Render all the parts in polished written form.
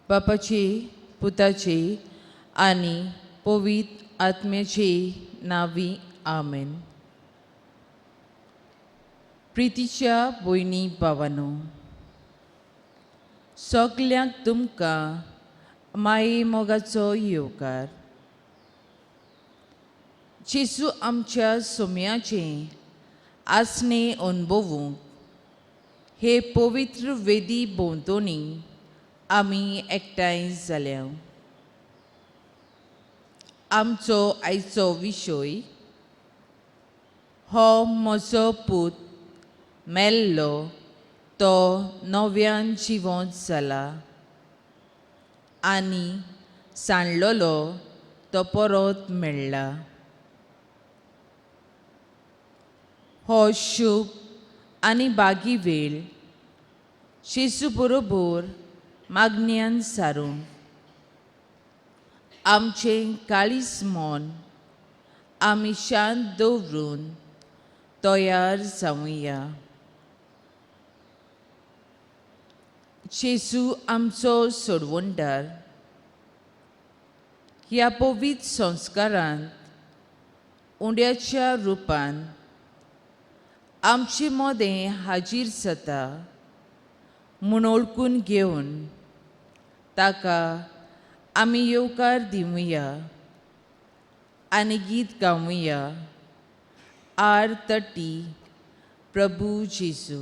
बापाची पुताची आनी पवित्र आत्म्याची नावी आमेन. प्रितीच्या भयणी भावानो, सगल्यांक तुमकां माये मोगाचो येवकार. जेजू आमच्या सोम्याचें आसणें अणभवूंक हे पवित्र वेदी भोंवतणी आमी एकठांय जाल्या. आमचो आयचो विशय हो म्हजो पूत मेल्लो तो नव्यान जिवंत जाला आनी सांडलेलो तो परत मेळ्ळा. हो शुभ आनी बागी वेळ जेजू बरोबर मागण्यान सारूंक आमचें काळीज मन आमी शांत दवरून तयार जावया. जेजू आमचो सोडवणदार ह्या पवित्र संस्कारांत उंड्याच्या रुपान आमचे मदें हाजीर जाता म्हूण वळखून घेवन ताका आमी येवकार दिवया आनी गीत गावया. आर 30 प्रभू जेजू.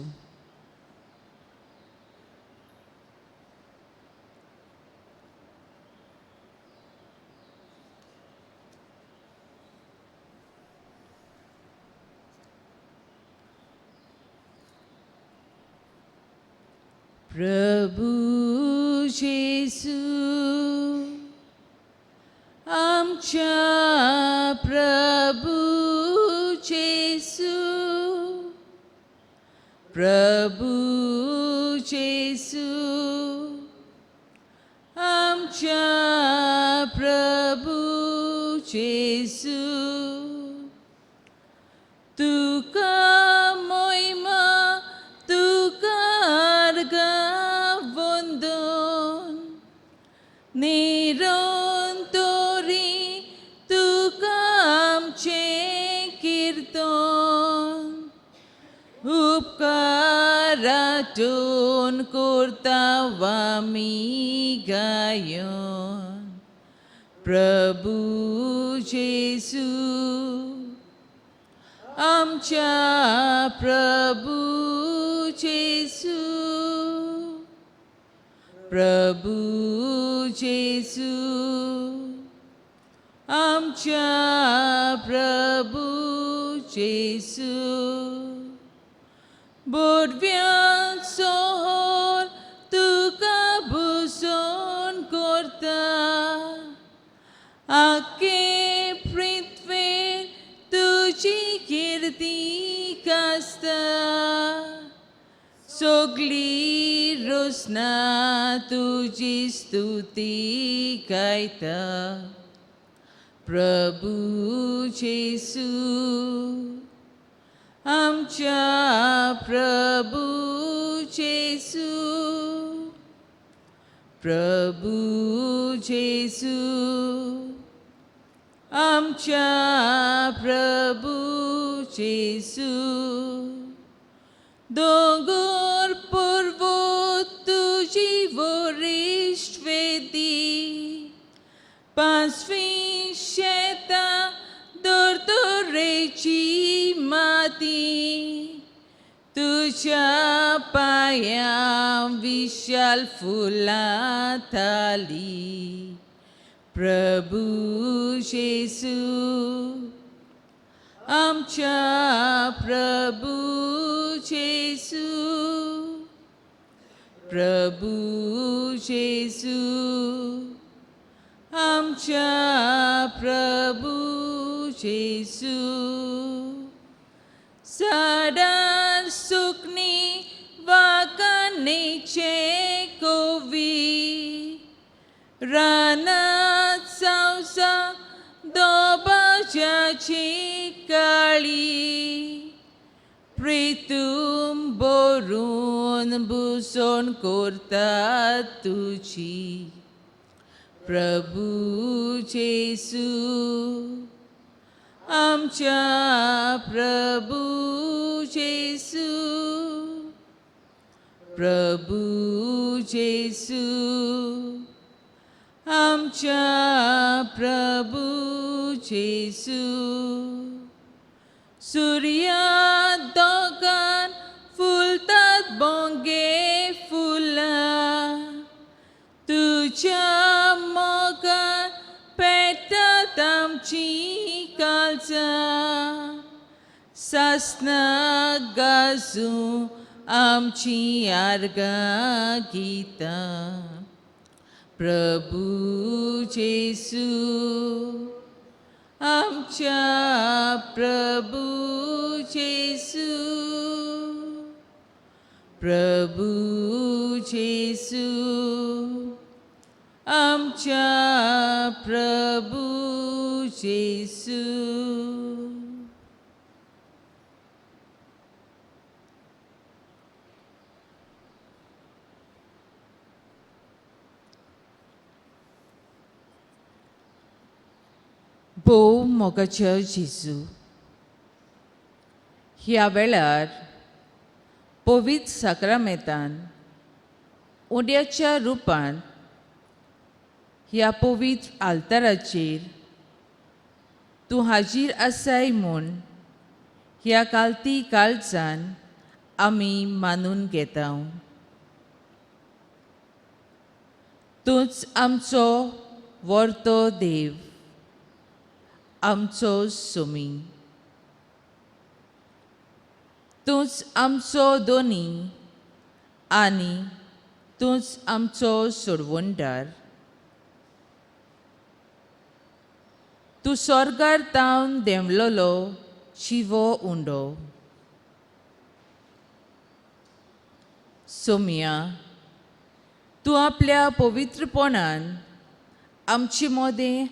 प्रभू जेजू आमच्या प्रभू जेजू, प्रभू जेजू आमच्या प्रभू जेजू, तुका मोहिमा तुका वंदन निरंतरी तुका आमचें कीर्तन उपकारातून करता आमी गायन. प्रभू जेजू आमच्या प्रभू जेजू, प्रभू जेजू आमच्या प्रभू जेजू, बोडव्यांचो होर तुका भुजोन करता आखे पृथ्वेर तुजी कीर्ती गाजता सगली रोसना तुजी स्तुती गायता. प्रभू जेजू आमच्या प्रभू जेजू, प्रभू जेजू आमच्या प्रभू जेजू, दोंगर पर्वत तुजी वरिश्ठ वेदी पांचवी शेतां धर्तरेची माती तुज्या पांयां विशाल फुलां थाली. प्रभू जेजू आमच्या प्रभू जेजू, प्रभू जेजू आमच्या प्रभू जेजू, झाडां सुकणीं वाकानेचे कवी रानांत सावसां दोबाज्याची काळी प्रितूम भरून मनभुजवण करता तुजी प्रभू जेजू आमच्या प्रभू जेजू प्रभू जेजू आमच्या प्रभू जेजू सुर्या दोगान फुलतात बोंगे फुलां तुज्या मोगान पेटतात आमची काळजां सासना गाजूं आमची आर्गां गितां प्रभू जेजू आमच्या प्रभू जेजू प्रभू जेजू आमच्या प्रभू जेजू. भोव मोगाच्या जेजू, ह्या वेळार पवित्र साक्रामेंतान उंड्याच्या रुपान ह्या पवित्र आल्ताराचेर तूं हाजीर आसाय म्हूण ह्या कालती काळजान आमी मानून घेता. तूंच आमचो वर्तो देव, आमचो सोमी, तूंच आमचो दोनी आनी तूंच आमचो सोडवणदार. तूं स्वर्गार तावन देंवलोलो शिवो उंडो. सोमिया, तूं आपल्या पवित्रपणान आमचे मदें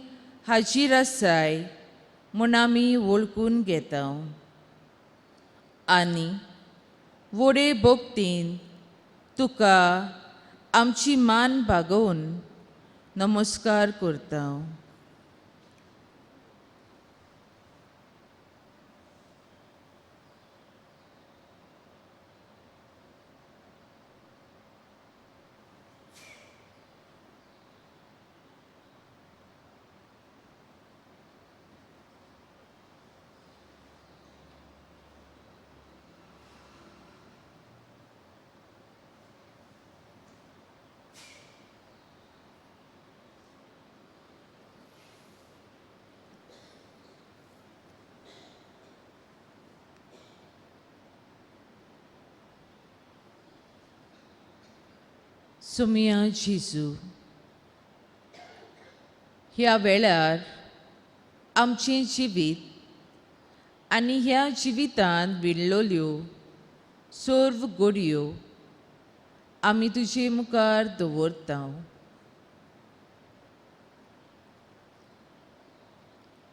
हाजीर आसाय म्हूण आमी वळखून घेता आनी व्हडे भक्तीन तुका आमची मान बागोवन नमस्कार करता. सोमिया जेजू, ह्या वेळार आमचें जिवीत आनी ह्या जिवितांत विणलोल्यो सर्व गोडयो आमी तुजे मुखार दवरता.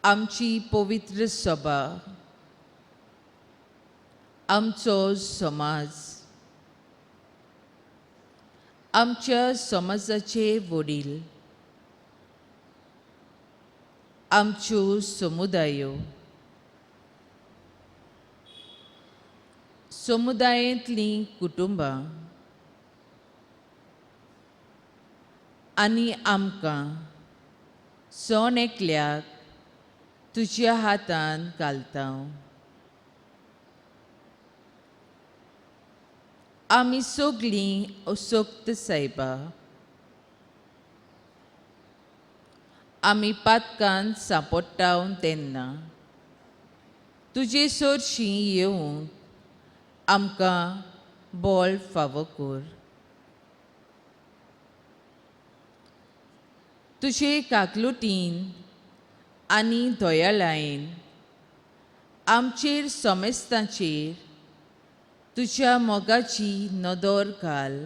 आमची पवित्र सभा, आमचो समाज, आमच्या समाजाचे वडील, आमच्यो समुदायो, समुदायेंतलीं कुटुंबां आनी आमकां सण एकल्याक तुज्या हातान घालता. आमी सगळीं असक्त सायबा, आमी पातकान सांपडटा तेन्ना तुजे सरशीं येवंक आमकां बळ फावो कर. तुजे काकलुटीन आनी दयाळायेन आमचेर समेस्तांचेर तुज्या मोगाची नदर घाल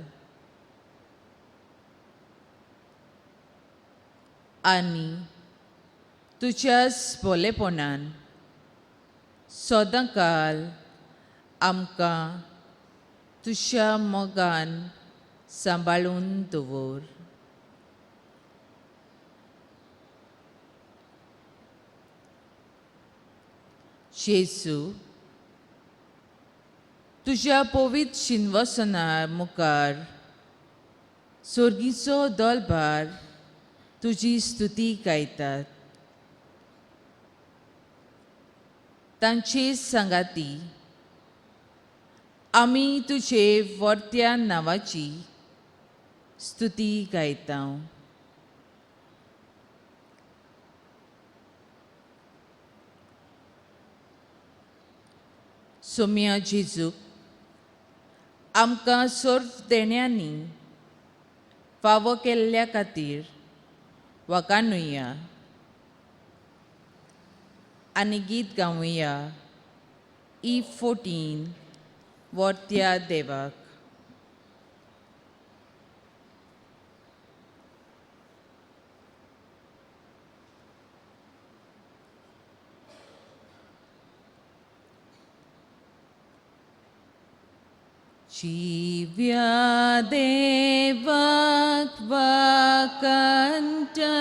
आनी तुज्याच भोलेपणान सदांकाल आमकां तुज्या मोगान सांबाळून दवर. जेजू, तुज्या पवित्र शिनवसना मुखार सोर्गीचो दलभार तुजी स्तुती गायतात. तांचे सांगाती आमी तुजे वर्त्या नांवाची स्तुती गायता. सोम्या जेजूक आमकां सर्व देण्यांनी फावो केल्ल्या खातीर वकानुया आनी गीत गावया E14 वर्त्या देवाक. जिव्या देवाक वाकंटा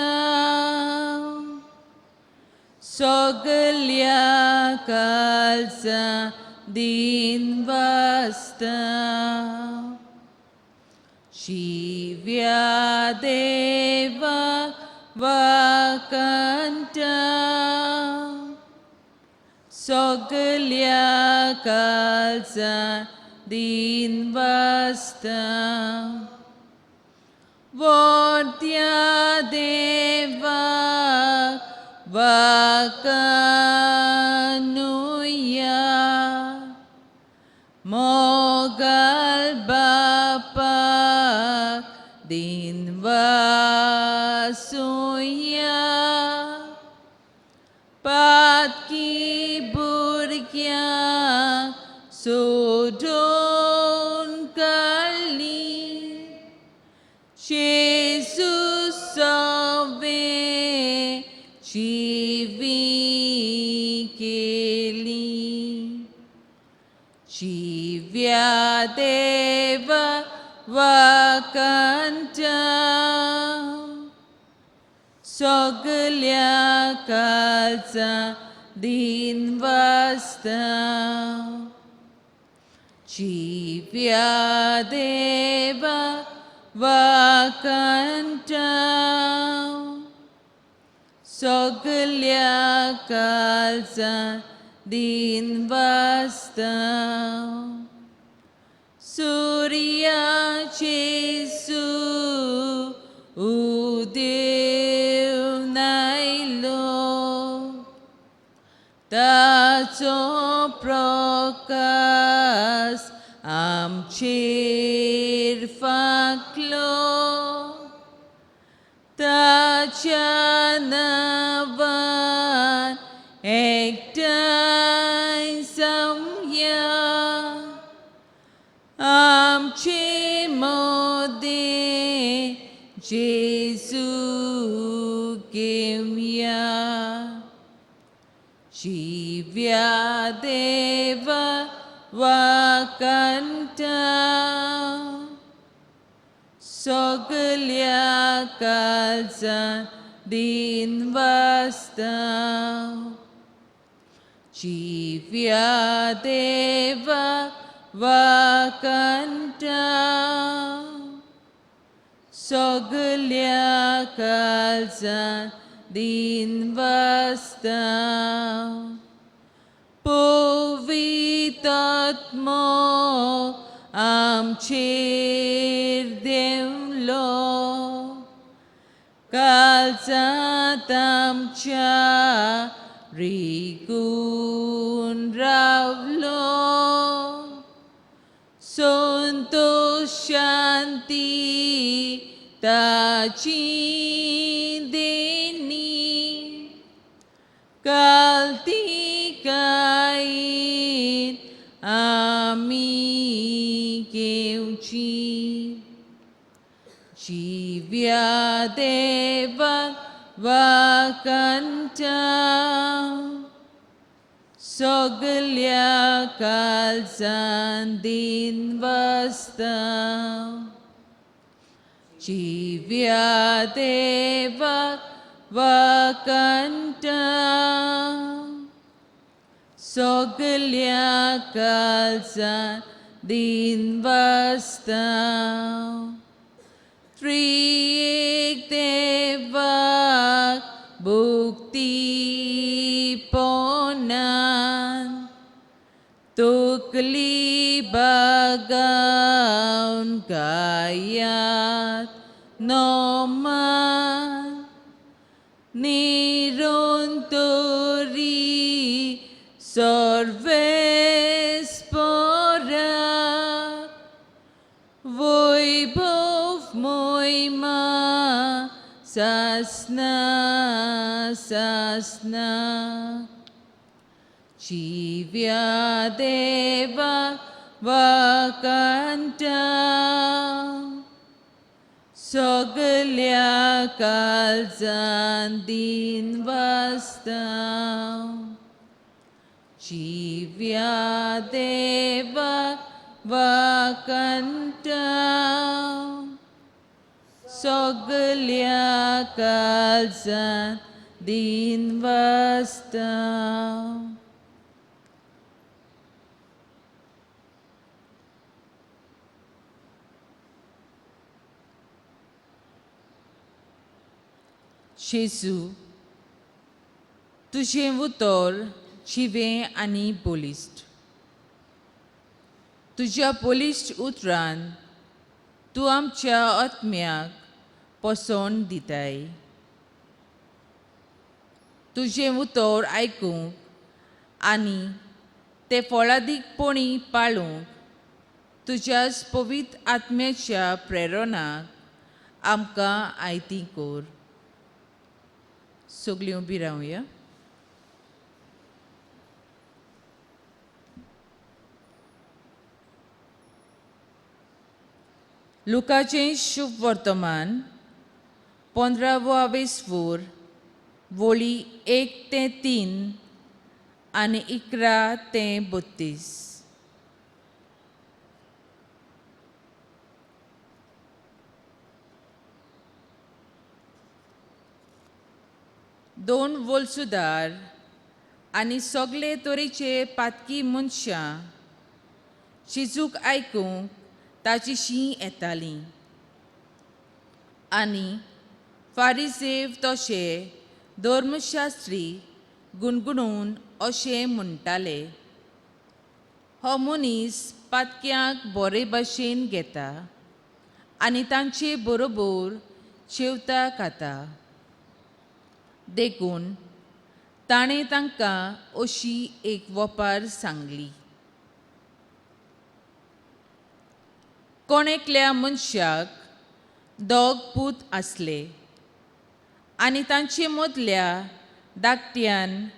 सगल्या कालचा दिन वाजता. जिव्या देवाक वाकंटा सगल्या कालचा दिन वाजता. वर्त्या देवाक वाकानुया मोगल बापाक दिन वासुया. पातकी भुरग्यांक सोडून काडली जेजू सवे जिवी केली. जिव्या देवा वाकंटा सगल्या कालचा दिन वाजता. जिव्या देवा वाकंटा सगल्या कालचा दिन वाजता. सुर्या जेजू उदेवन आयलो ताचो प्रकाश आमचेर फांकलो. ताच्या नांवान एकठांय जावया आमचे मदें जेजू घेवया. जिव्या देवा वाकंटा सगल्या कालचा दिन वाजता. जिव्या देवा वाकंटा सगल्या कालचा दिन वाजता. पवित्र आमचेर देंवलो कालचांत आमच्या रिगून रावलो. संतोष शांती ताची देणी कालतिकायेन आमी घेवची. जिव्या देवाक वाकंटा सगल्या काळजान दिन वासता. जिव्या देवा वाकंटा, सगल्या काळजान दिन वासता. त्रिएक देवाक भक्तीपणान तकली बागावन गायात नोमान निरंतरी सर्वेस्परा वैभव महिमा सासना सासना. जिव्या देवा वाकंटा, सगल्या काळजान दिन वासता. जिव्या देवा वाकंटा, सगल्या काळजान दिन वासता. जेजू, तुजें उतर जिवें आनी बळिश्ट. तुज्या बळिश्ट उतरान तूं आमच्या आत्म्याक पोसवण दिताय. तुजें उतर आयकूंक आनी तें फळादीकपणी पाळूंक तुज्याच पवित्र आत्म्याच्या प्रेरणाक आमकां आयती कर. सगळीं उबी रावया. लुकाचें शुभ वर्तमान 15वो आवेसवूर वळी 1 ते 3 आनी 11 ते 32. दोन वोलसुदार आनी सगळे तरेचे पातकी मनशां जेजूक आयकूंक ताची शीं येतालीं आनी फारिसेव तशे धर्मशास्त्री गुणगुणून अशें म्हणटाले, हो मनीस पातक्यांक बरे भाशेन घेता आनी तांचे बरोबर जेवता खाता. देखून ताणें तांकां अशी एक वपार सांगली. कोण एकल्या मनशाक दोग पूत आसले आनी तांचे मदल्या धाकट्यान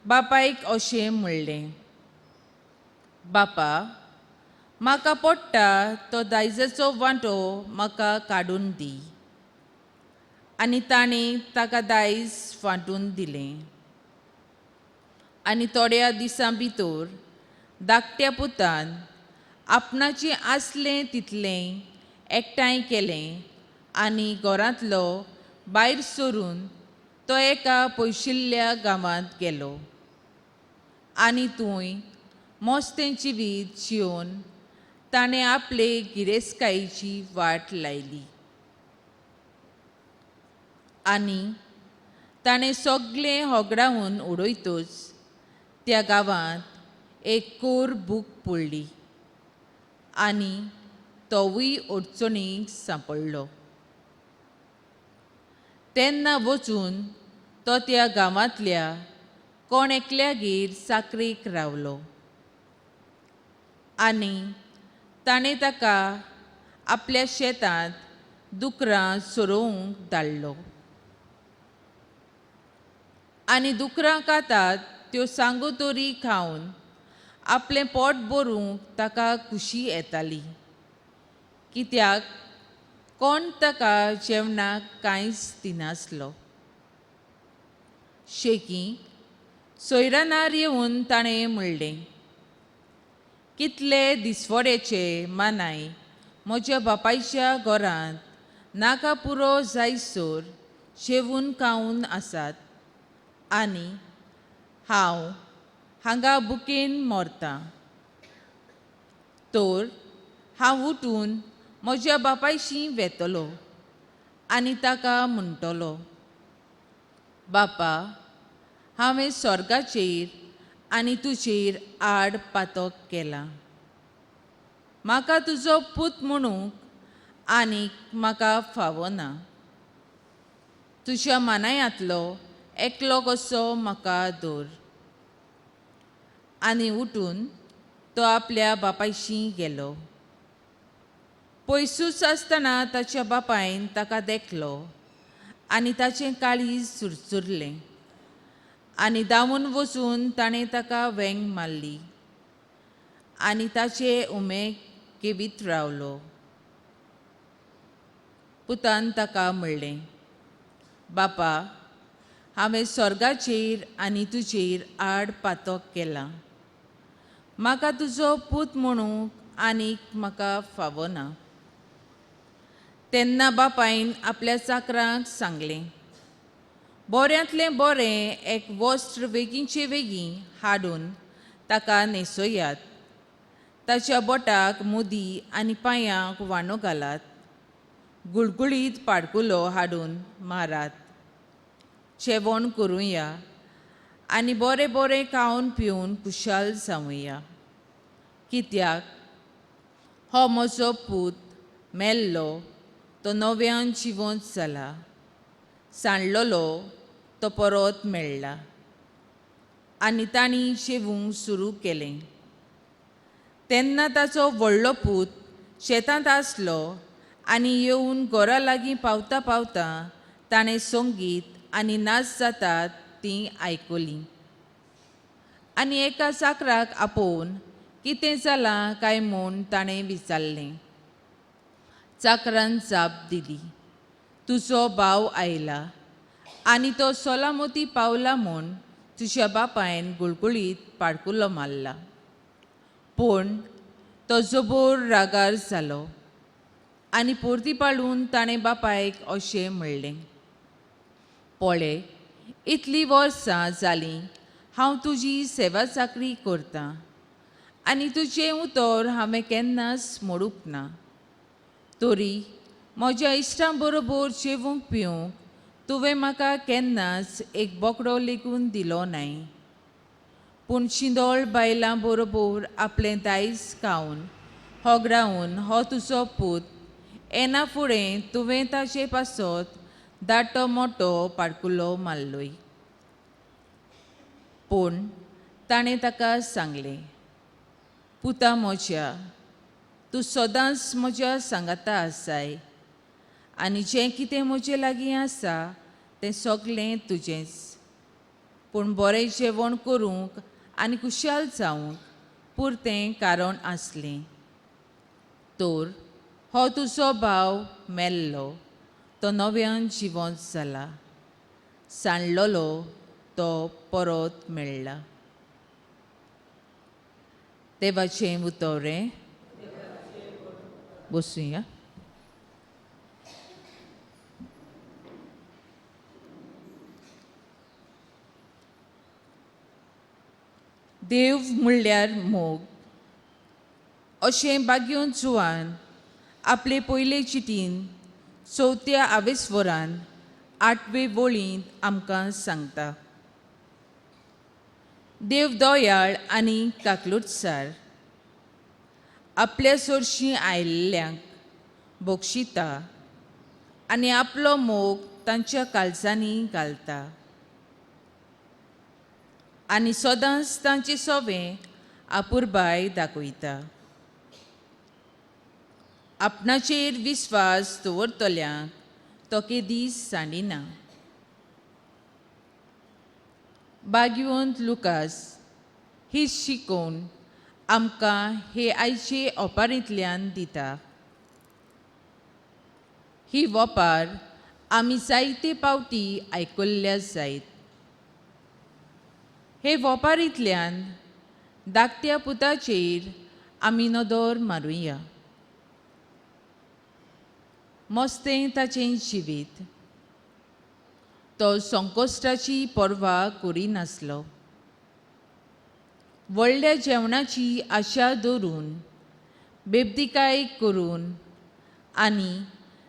बापायक अशें म्हणलें, बापा म्हाका पडटा तो दायजाचो वांटो म्हाका काडून दी. आनी ताणें ताका दायज वांटून दिलें. आनी थोड्या दिसां भितर धाकट्या पुतान आपणाचें आसलें तितलें एकठांय केलें आनी घरांतलो भायर सरून तो एका पयशिल्ल्या गांवांत गेलो आनी थंय मस्तें जिवीत जिवन ताणें आपले गिरेस्तकायेची वाट लायली. आनी ताणें सगळें होगडावन उडयतच त्या गांवांत एक कोर भूक पडली आनी तोवूय अडचणीक सांपडलो. तेन्ना वचून तो त्या गांवांतल्या कोण एकल्यागेर चाकरेक रावलो आनी ताणें ताका आपल्या शेतांत दुकरां चरोवंक धाडलो. आनी दुकरां खातात त्यो सांगो तरी खावन आपलें पोट भरूंक ताका खुशी येताली, कित्याक कोण ताका जेवणाक कांयच दिनासलो. शेकी सोयरानार येवन ताणें म्हणलें, कितले दिसवड्याचे मानाय म्हज्या बापायच्या घरांत नाका पुरो जायसर जेवून खावन आसात आनी हांव हांगा बुकेन मरतां. तर हांव उठून म्हज्या बापायशी वेतलो आनी ताका म्हणटलो, बापा, हांवें स्वर्गाचेर आनी तुजेर आड पातक केलां. म्हाका तुजो पूत म्हणूंक आनीक म्हाका फावना. तुज्या मानायांतलो एकलो कसो म्हाका दवर. आनी उठून तो आपल्या बापायशी गेलो. पयसूच आसतना ताच्या बापायन ताका देखलो आनी ताचें काळीज चुरचुरलें आनी धांवून वचून ताणें ताका वेंग मारली आनी ताचे उमे केवीत रावलो. पुतान ताका म्हणलें, बापा, हांवें स्वर्गाचेर आनी तुजेर आड पातक केलां. म्हाका तुजो पूत म्हणूंक आनीक म्हाका फावना. तेन्ना बापायन आपल्या चाकरांक सांगलें, बऱ्यांतलें बरें एक वस्त्र वेगींचे वेगीं हाडून ताका न्हेसयात. ताच्या बोटाक मुदी आनी पांयांक वाणो घालात. गुळगुळीत पाडकुलो हाडून मारात. जेवण करुया आनी बरें बरें खावन पिवन खुशाल जावया. कित्याक हो म्हजो पूत मेल्लो तो नव्यान जिवंत जाला, सांडलेलो तो परत मेळ्ळा. आनी तांणी जेवूंक सुरू केलें. तेन्ना ताचो व्हडलो पूत शेतांत आसलो आनी येवन घरा लागीं पावता पावता ताणें संगीत आनी नाच जातात तीं आयकलीं आनी एका चाकराक आपोवन कितें जालां काय म्हूण ताणें विचारलें. चाकरान जाप दिली, तुजो भाव आयला आनी तो सोलामोती पावला म्हूण तुज्या बापायन गुळगुळीत पाडकुलो मारला. पूण तो जबोर रागार जालो आनी परती पाळून ताणें बापायक अशें म्हणलें, पळय, इतलीं वर्सां जालीं हांव तुजी सेवा चाकरी करतां आनी तुजें उतर हांवें केन्नाच मोडूंक ना. तरी म्हज्या इश्टां बरोबर जेवूंक पिवंक तुवें म्हाका केन्नाच एक बोकडो लेगून दिलो नाय. पूण शिंदोळ बायलां बरोबर आपलें दायज खावन होगडावन हो तुजो पूत येना फुडें तुवें ताचे पासत दाटो मोटो पाडकुलो मारलोय. पूण ताणें ताका सांगलें, पुता म्हज्या, तूं सदांच म्हज्या सांगाता आसाय आनी जें कितें म्हजे लागीं आसा तें सगलें तुजेंच. पूण बरें जेवण करूंक आनी खुशाल जावंक पुरतें कारण आसलें. तर हो तुजो भाव मेल्लो तो नव्यान जिवंत जाला, सांडलेलो तो परत मेळ्ळा. देवाचें उतर. बसुया. देव म्हणल्यार मोग अशें बागयोन जुवान आपले पयले चिटीन चवथ्या आवेस्वरान आठवे वळींत आमकां सांगता. देव दयाळ आनी काकलुटसार, आपल्या सरशीं आयिल्ल्यांक बक्षिता आनी आपलो मोग तांच्या काळजांनी घालता आनी सदांच तांचे सोवे आपुरबाय दाखयता. आपणाचेर विस्वास दवरतल्यांक तो केदीस सांडिना. बागयोंत लुकास ही शिकोवन आमकां हे आयचे ओपारींतल्यान दिता. ही वोपार आमी जायते पावटी आयकल्ल्या जायत. हे वोपारींतल्यान धाकट्या पुताचेर आमी नदर मारुया. मस्तें ताचें जिवीत. तो संकोश्टाची पर्वा करिनासलो. व्हडल्या जेवणाची आशा दवरून, बेबदिकाय करून आनी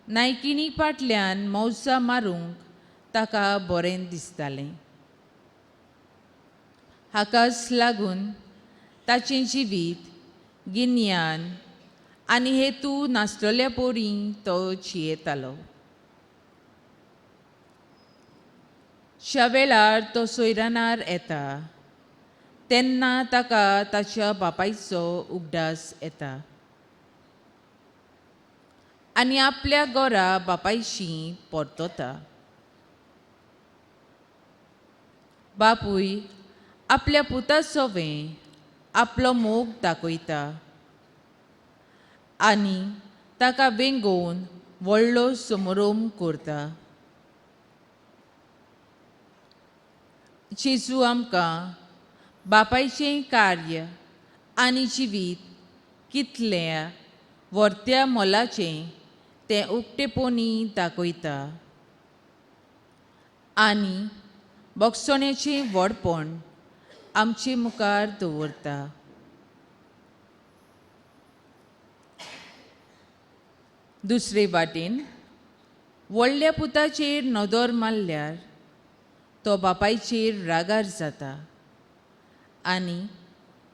नायकिणी फाटल्यान मौजां मारूंक ताका बरें दिसतालें. हाकाच लागून ताचें जिवीत गिन्यान आनी हेतू नासलेल्या पोरी तो जियेतालो. ज्या वेळार तो सोयरानार येता तेन्ना ताका ताच्या बापायचो उगडास येता आनी आपल्या घरा बापायशी परतता. बापूय आपल्या पुता सवें आपलो मोग दाखयता आनी ताका वेंगोवन व्हडलो समारोम करता. जेजू आमकां बापायचें कार्य आनी जिवीत कितल्या व्हरत्या मोलाचें तें उक्तेपणी दाखयता आनी भोगसण्याचें व्हडपण आमचे मुखार दवरता. दुसरे वाटेन व्हडल्या पुताचेर नदर मारल्यार तो बापायचेर रागार जाता आनी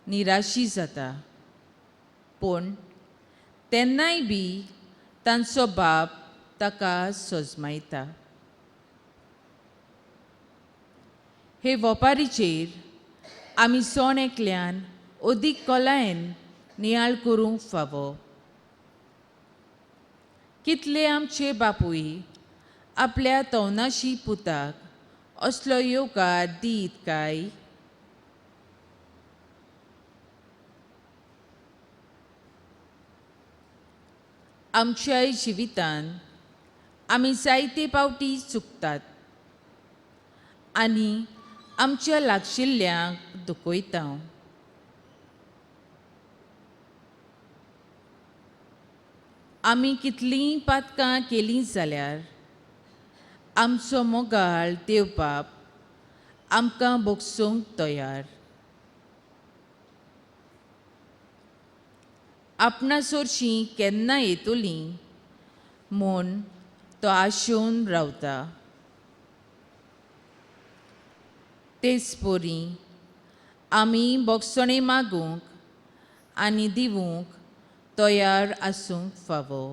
निराशी जाता. पूण तेन्नाय बी तांचो बाप ताका सजमायता. हे वपारीचेर आमी सण एकल्यान अदीक खोलायेन नियाळ करूंक फावो. कितले आमचे बापूय आपल्या तवनाशी पुताक असलो येवकार दीत काय? आमच्याय जिवितान आमी जायते पावटी चुकतात आनी आमच्या लागशिल्ल्यांक दुखयता. आमी कितलींय पातकां केलीं जाल्यार आमचो मोगाळ देवबाप आमकां भोगसूंक तयार. आपणा सोरशीं केन्ना येतलीं म्हूण तो आशेवन रावता. तेच परी आमी भोगसणें मागूंक आनी दिवूंक तयार आसूंक फावो.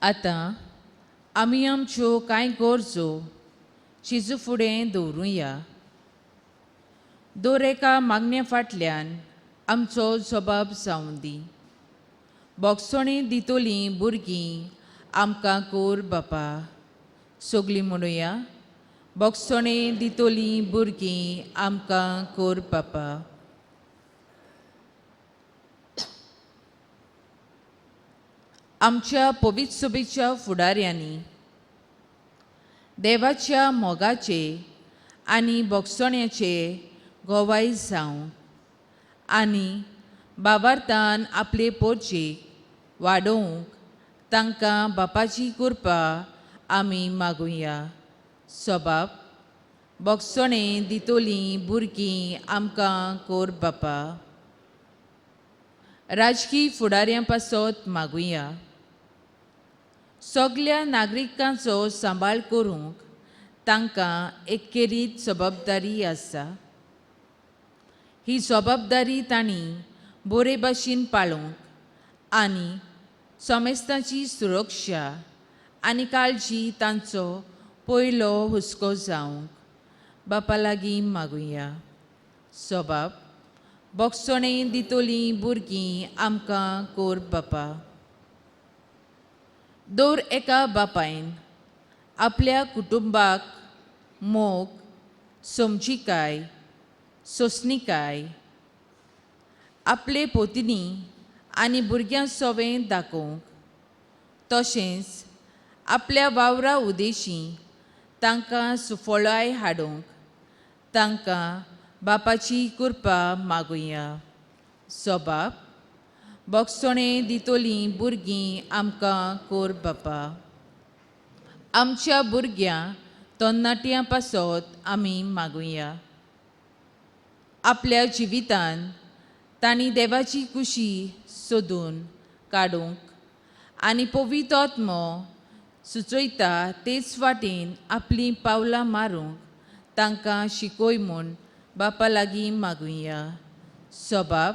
आतां आमी आमच्यो कांय गरजो जेजू फुडें दवरुया. दर एका मागण्या फाटल्यान आमचो जबाब जावं दी. भोगसणें दितलीं भुरगीं आमकां कोर बापा. सगलीं म्हणुया, भोगसणें दितलीं भुरगीं आमकां कोर बापा. आमच्या पवित्र सभेच्या फुडाऱ्यांनी देवाच्या मोगाचे आनी भोगसण्याचे गोवाय जावं आनी बाबार्थान आपले पोरचेक वाडोवंक तांकां बापाची कृपा आमी मागुया. सबाब भोगसणें दितलीं भुरगीं आमकां कोर बापा. राजकी फुडाऱ्यां पासत मागुया. सगल्या नागरिकांचो सांबाळ करूंक तांकां एकेरीत जबाबदारी आसा. ही जबाबदारी तांणी बरे भाशेन पाळूंक आनी समेस्तांची सुरक्षा आनी काळजी तांचो पयलो हुस्को जावंक बापा लागीं मागुया. सोबाब बोगसणे दितोली भुरगीं आमकां कोर बापा. दर एका बापायन आपल्या कुटुंबाक मोग, समजिकाय, सोंसणिकाय आपले पोतिनी आनी भुरग्यां सोवें दाखोवंक, तशेंच आपल्या वावरा उदेशी तांकां सुफळाय हाडूंक तांकां बापाची कृपा मागुया. सोबाब बोगसणे दितोली भुरगीं आमकां कोर बापा. आमच्या भुरग्यां तरणाट्यां पासत आमी मागुया. आपल्या जिवितान तांणी देवाची कुशी सोदून काडूंक आनी पवित्र आत्मो सुचयता तेच वाटेन आपलीं पावलां मारूंक तांकां शिकय म्हूण बापा लागीं मागुया. सोबाब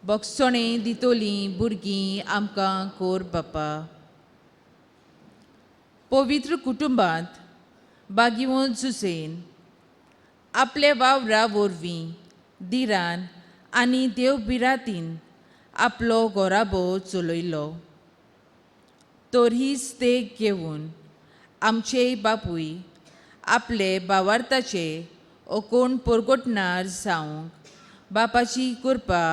बोगसणे दितोली भुरगीं आमकां कोर बापा. पवित्र कुटुंबांत बागिवंत जुसेन आपल्या वावरा वरवीं दिरान आनी देव बिरातीन आपलो गोराबो चलयलो. तर हीच देख घेवन आमचेय बापूय आपले बावार्थाचे कोण परगटणार जावंक बापाची कृपा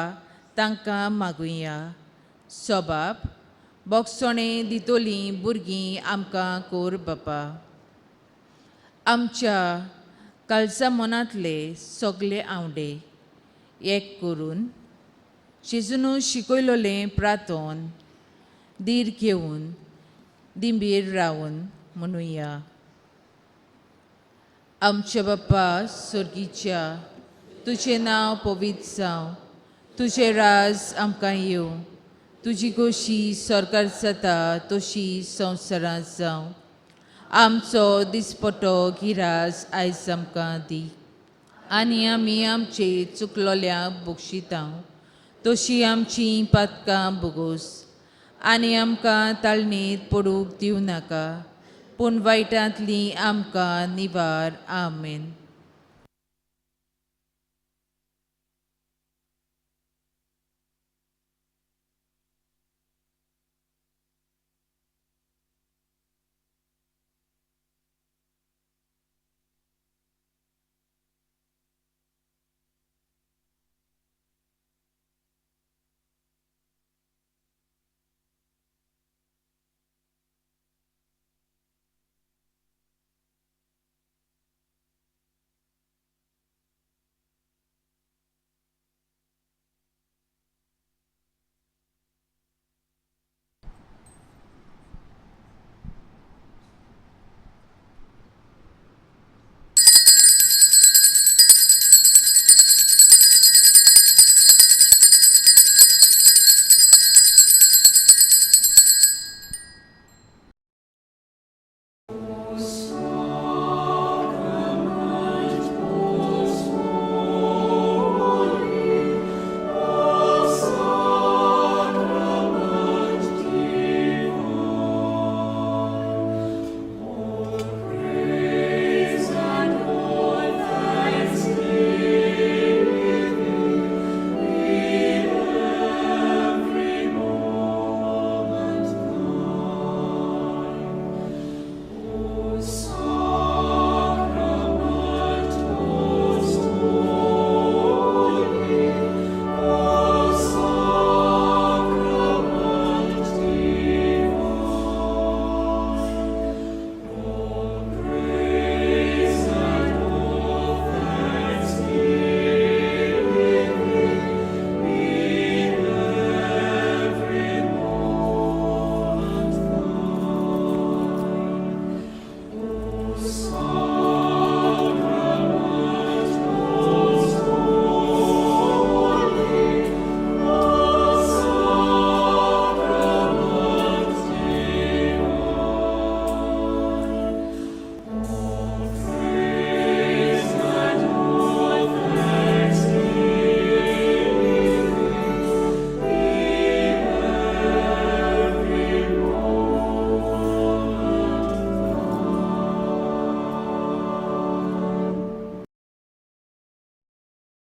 तांकां मागुया. सोबाब बोगसणे दितोली भुरगीं आमकां कोर बापा. आमच्या काळजा मनांतले सगळे आंवडे एक करून जेजून शिकयलोलें प्रातोन धीर घेवन दिंबीर रावन म्हणुया. आमच्या बाप्पा सोर्गीच्या, तुजें नांव पवित्र जावं, तुजें राज आमकां येवं, तुजी गोशी सरकार जाता तशी संवसारांत जावं. आमचो दिसपटो गिरास आयज आमकां दी आनी आमी आमचे चुकलोल्यांक बक्षिता तशी आमची पातकां बोगोस आनी आमकां ताळणेंत पडूंक दिवं नाका, पूण वायटांतली आमकां निवार. आमेन.